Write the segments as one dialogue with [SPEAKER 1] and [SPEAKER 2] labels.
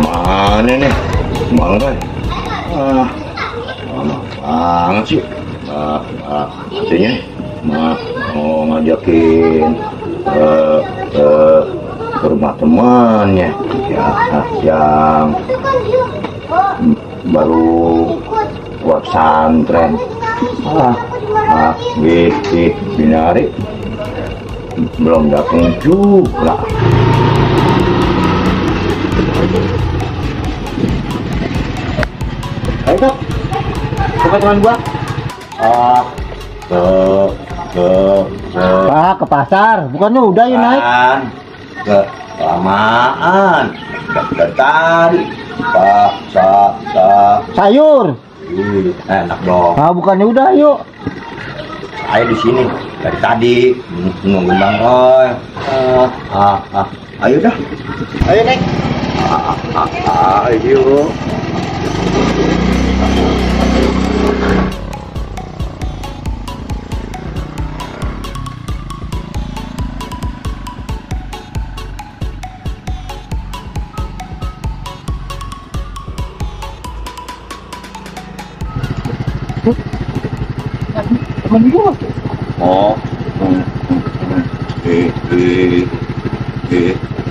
[SPEAKER 1] Mana nih? Bang Roy? Lama banget sih. Katanya mau ngajakin ke rumah temannya ya, yang baru buat pesantren. Binari belum datang juga. Ayo Kak, bukan teman gua. Pak, ke pasar, bukannya udah ya naik? Kelamaan, dari tadi. Sayur. Enak dong. Bukannya udah, yuk. Saya di sini dari tadi nunggu Bang Roy. Ayo dah. Ayo naik. Ayo. Temen gua.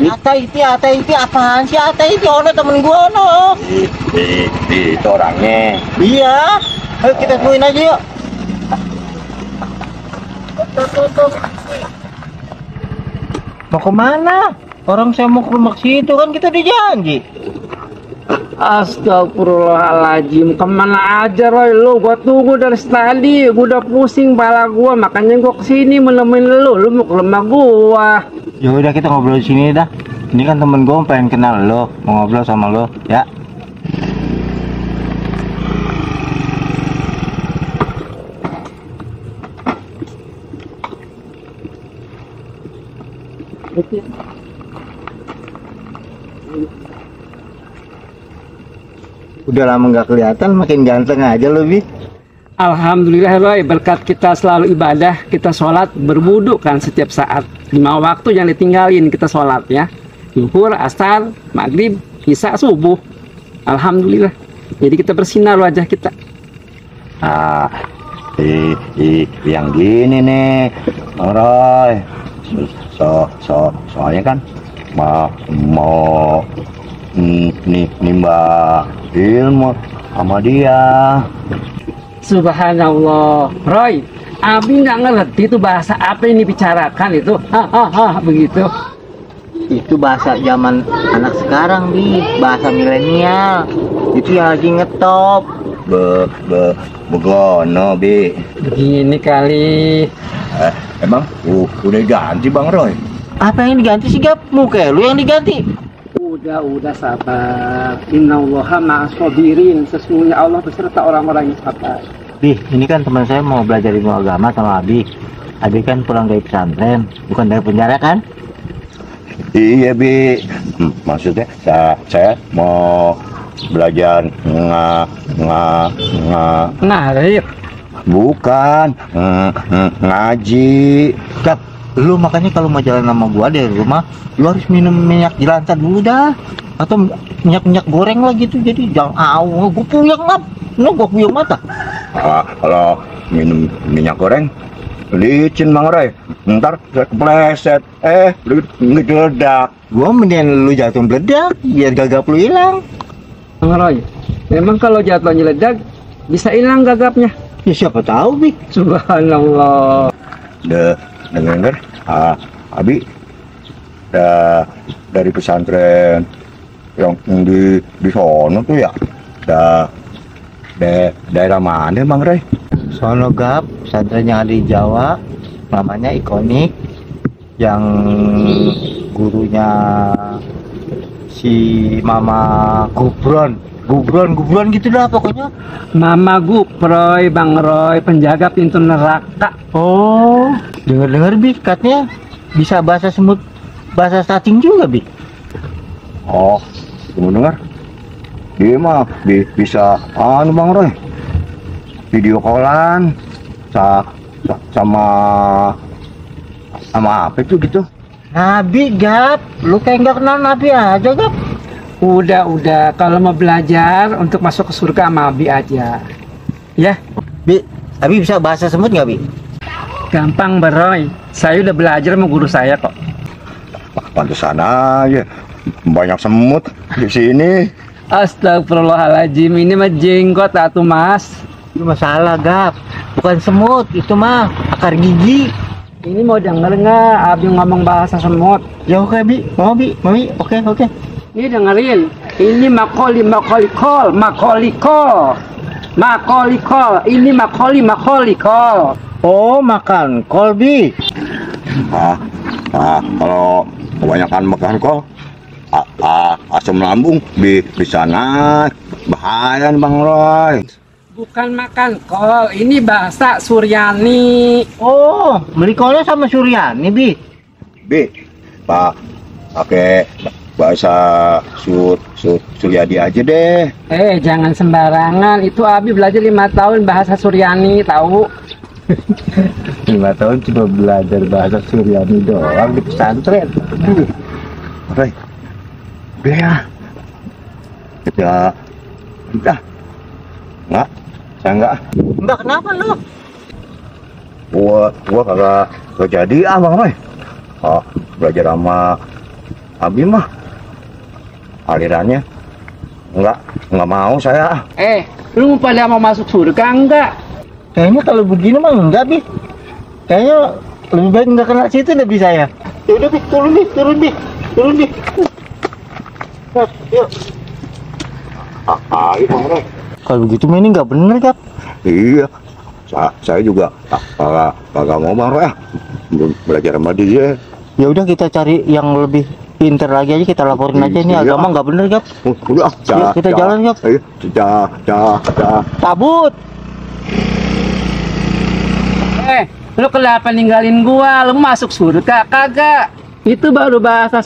[SPEAKER 1] Ata itu apaan sih? Ata itu ono temen gua ono. Itu orangnya. Iya. Ayo kita temuin aja yuk. Mau kemana? Orang saya mau ke rumah situ kan kita udah janji.
[SPEAKER 2] Astagfirullahaladzim, kemana aja Roy lu? Gua tunggu dari tadi, gua udah pusing pala gua, makanya gua kesini menemuin lu mau ke rumah gua.
[SPEAKER 1] Ya udah kita ngobrol di sini dah. Ini kan temen gua pengen kenal lo, mau ngobrol sama lo, ya. Udah lama nggak kelihatan, makin ganteng aja lo, Bi.
[SPEAKER 2] Alhamdulillah Roy, berkat kita selalu ibadah, kita sholat berwudu kan setiap saat. 5 waktu yang ditinggalin kita sholat ya. Zuhur, asar, maghrib, isya, subuh. Alhamdulillah. Jadi kita bersinar wajah kita.
[SPEAKER 1] Yang gini nih, Bang Roy. Soalnya kan mau nimba ilmu sama dia.
[SPEAKER 2] Subhanallah, Roy, Abi nggak ngerti itu bahasa apa ini bicarakan itu, begitu.
[SPEAKER 1] Itu bahasa zaman anak sekarang, Bi, bahasa milenial. Itu yang lagi ngetop. Begono, Bi.
[SPEAKER 2] Begini kali.
[SPEAKER 1] Emang udah ganti Bang Roy?
[SPEAKER 2] Apa yang diganti sih, Gap? Muka lu yang diganti. Udah sabar. Innallaha ma'as-sabirin. Sesungguhnya Allah beserta orang-orang yang sabar.
[SPEAKER 1] Bi, ini kan teman saya mau belajar ilmu agama sama Abi. Abi kan pulang dari pesantren, bukan dari penjara kan? Iya, Bi. Maksudnya saya mau belajar
[SPEAKER 2] Narik.
[SPEAKER 1] Bukan ngaji. Kap, lu makanya kalau mau jalan sama gua dari rumah, lu harus minum minyak jelantah dulu dah, atau minyak goreng lah gitu. Jadi jangan gua puyeng ngap, gua puyeng mata. Kalau minum minyak goreng licin Bang Roy, ntar kepleset, ngeledak. Gua mending lu jatuh meledak biar gagap lu hilang.
[SPEAKER 2] Bang Roy, memang kalau jatuh nyeledak bisa hilang gagapnya?
[SPEAKER 1] Ya siapa tahu, Bi.
[SPEAKER 2] Subhanallah.
[SPEAKER 1] Denger, Abi dari pesantren yang di sono tuh ya, daerah mana Bang Roy? Sono Gap, pesantren yang ada di Jawa, namanya Ikonik, yang gurunya si Mama Gubron gitu dah pokoknya.
[SPEAKER 2] Mama Guproy, Bang Roy, penjaga pintu neraka.
[SPEAKER 1] Oh, dengar Bi, katanya bisa bahasa semut, bahasa cacing juga, Bi. Oh, kamu dengar? Dia mah bisa Bang Roy, video callan sama apa itu gitu. Nabi, Gap. Lu kayak nggak kenal Nabi aja, Gap.
[SPEAKER 2] Udah, kalau mau belajar untuk masuk ke surga sama Abi aja. Ya,
[SPEAKER 1] Bi, Abi bisa bahasa semut nggak, Bi?
[SPEAKER 2] gampang Baroy. Saya udah belajar sama guru saya kok.
[SPEAKER 3] Pantesan aja banyak semut di sini.
[SPEAKER 2] Astagfirullahaladzim, ini mah jenggot atuh Mas.
[SPEAKER 1] Itu masalah, Gap. Bukan semut, itu mah akar gigi.
[SPEAKER 2] Ini mau denger nggak Abi ngomong bahasa semut?
[SPEAKER 1] Ya oke, Bi. Mau, Bi? Oke.
[SPEAKER 2] Ini dengerin. Ini makoli kol. Ini makoli kol.
[SPEAKER 1] Oh, makan kol, Bi.
[SPEAKER 3] Kalau kebanyakan makan kol, asam lambung bisa naik. Bahaya nih Bang Roy.
[SPEAKER 2] Bukan makan kol, ini bahasa Suryani.
[SPEAKER 1] Oh, beli kolnya sama Suryani, Bi.
[SPEAKER 3] Pakai bahasa Suryadi aja deh.
[SPEAKER 2] Jangan sembarangan. Itu Abi belajar 5 tahun bahasa Suryani, tahu?
[SPEAKER 1] 5 tahun cuma belajar bahasa Suryani doang di pesantren.
[SPEAKER 3] Roy, udah ya. Udah. Saya enggak.
[SPEAKER 1] Enggak, kenapa lu?
[SPEAKER 3] Gua kagak jadi Bang Roy. Belajar sama Abi mah alirannya enggak mau saya.
[SPEAKER 2] Lu pada mau masuk surga enggak?
[SPEAKER 1] Kayaknya kalau begini mah enggak, Bi. Kayaknya lebih baik enggak kena situ deh, Bi, saya. Ya udah, Bi, turun, Bi. Yuk.
[SPEAKER 3] Ayo Bang Roy.
[SPEAKER 1] Kalau begitu mah ini enggak bener, Gap.
[SPEAKER 3] Iya. Saya juga kagak mau Bang Roy belajar sama dia.
[SPEAKER 1] Ya udah, kita cari yang lebih pinter lagi aja, kita laporin aja ini agama nggak bener, Gap.
[SPEAKER 3] Udah,
[SPEAKER 1] Yuk, kita jalan, Gap. Cabut.
[SPEAKER 2] Lu kenapa ninggalin gua? Lu masuk surga kagak? Itu baru bahasa